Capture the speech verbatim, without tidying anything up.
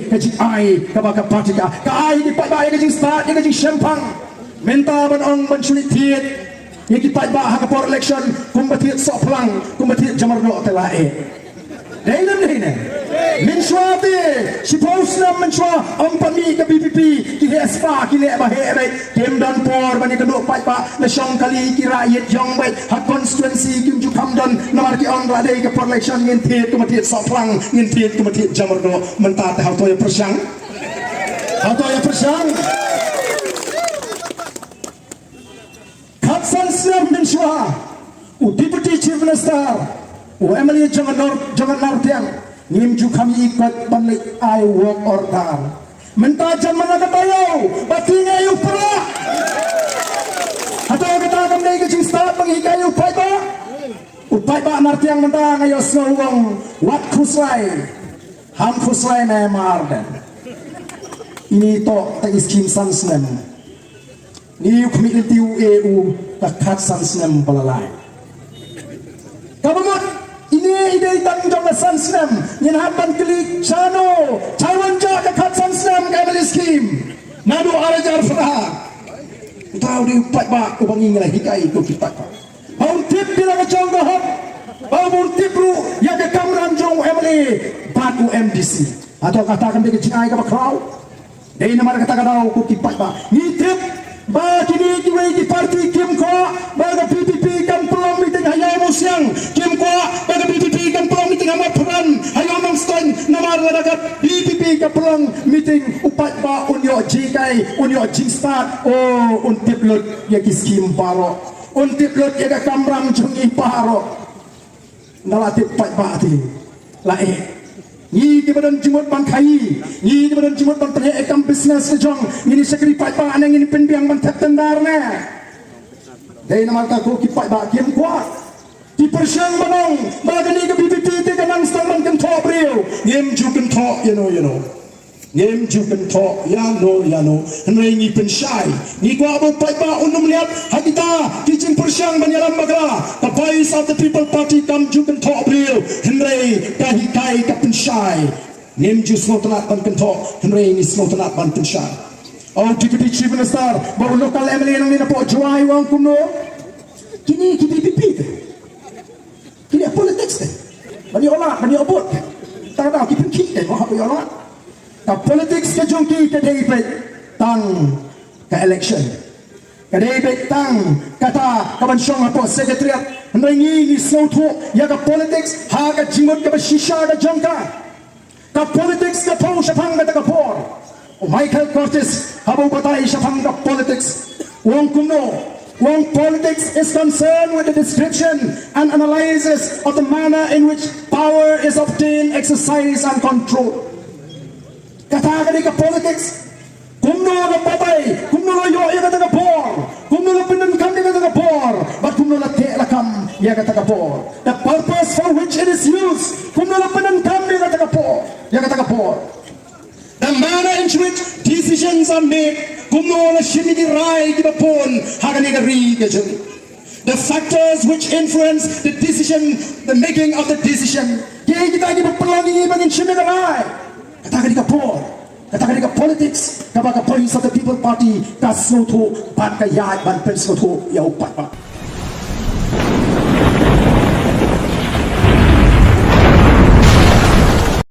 ka jingai kaba ka party ka, ka ai ïa ki paidbah ïa ka jingstad, ïa ka jingshemphang. Mynta ban ong ban shu leit thied ïa ki paidbah ha ka por election kumba thied sohphlang, kumba thied jamardoh te la eh. Dei ne em dei ne? Mynshuwa te, shiphew snem mynshuwa, ym pat mih ka VPP, ki heh spah, ki leh ba heh beit. Kim don por ban ïakynduh paidbah, la shong kali ki rah ïit ïong beit, ha constituency kim ju kham don, namar ki ong la dei ka por election ngin thied kumba thied sohphlang, ngin thied kumba thied jamardoh, mynta te hato ïa pyrshang? Hato ïa pyrshang? Khatsan snem mynshuwa, u Deputy Chief Minister, u MLA jong ka Nor-, jong ka Nartiang, ngim ju kham ïohi kot ban leit ai work order. Mynta jan mana ka taïew, ba ti ngi ïa u prah. Hato kata kam dei ka jingstad ban hikai ïa u paidbah? U paidbah Nartiang mynta nga ïohsngew u ong, wat khuslai. Ham khuslai ne mar den. Ini to ta i skim san snem. Ngi ïa u khmih lynti u e u ka khatsan snem ba la lai. Kaba mut, ine i dei tang jong ka san snem, ngin hap ban kylli shano, shano wan jah ka khatsan snem ka MLA scheme. Naduh ar hajar phra. Uta u dei u paidbah uba ngi ngi la hikai ïa u paidbah. Ba un tip phi la ka jong ka hok. Ba un tip ruh ïa ka kamram jong u MLA bad u MDC. Hato kata kam dei ka jingai kaba khraw? Dei namar kata ka daw ko ki paidbah. Ngi tip ba kine kiwei ki party kim kwah ba ka VPP kan pynlong meeting ha Ïaw Mawsiang. Kim kwah ba ka VPP kan pynlong meeting ha Mawpharan, ha Ïaw Nongstoiñ, namar lada ka VPP ka pynlong meeting u paidbah un ïoh jinghikai, un ïoh jingstad. Oh, un tip lut ïa ki skim baroh. Un tip lut ïa ka kamram jong ngi baroh. Nga la tip paidbah te la eh. Ngi kiba don jingmut ban khaii, ngi kiba don jingmut ban pynheh ïa ka kam business ka jong ngi, ngin ïa shakri paidbah ne ngin ïa pynbiang ban thep tender ne? Dei namar kata ko ki paidbah kim kwah. Ki pyrshang ban ong ba kane ka VPP te ka nang sdang ban kynthoh briew. Ngim ju kynthoh ïano ïano. Ngim ju kynthoh ïano ïano. Hynrei ngi pynshai. Ngi kwah ba u paidbah un ym leit ha kita ki jingpyrshang ban ïalam bakla. Ka Voice of the People Party kam ju kynthoh briew. Hynrei ka hikai ka pynshai. Ngim ju sngewtynnat ban kynthoh. Hynrei ngi sngewtynnat ban pynshai. O Deputy Chief Minister, ba u local MLA nangne napoh Jowai u ong kumno? Kine ki VPP te. Kine politics te. Ban ïoh lad, ban ïoh vote. Tang da ki pynkhih te, mo hap ïoh lad. Ka politics ka jong ki ka dei beit tang ka election. Ka dei beit tang kata kaban shong hapoh secretariat. Hynrei ngi ngi sngewthuh ïa ka politics ha ka jingmut kaba shisha ka jong ka. Ka politics ka thew shaphang kata ka por. U Michael Curtis haba u batai shaphang ka politics u ong kumno? U ong, politics is concerned with the description and analysis of the manner in which power is obtained, exercised and controlled. Kata ka dei ka politics. Kumno la batai, kumno la ïoh ïa kata ka bor, kumno la pyndonkam ïa kata ka bor, bad kumno la teh lakam ïa kata ka bor. The purpose for which it is used, kumno la pyndonkam ïa kata ka bor, ïa kata ka bor. The manner in which decisions are made, kumno la shim ïa ki rai kiba bun ha kane ka ri ka jong ngi. The factors which influence the decision, the making of the decision. Kiei kita kiba pynlong ïa ngi ba ngin shim ïa ka rai? Kata ka dei ka bor. Kata ka dei ka politics kaba ka Voice of the People Party ka sngewthuh bad ka ïaid ban pynsngewthuh ïa u paidbah.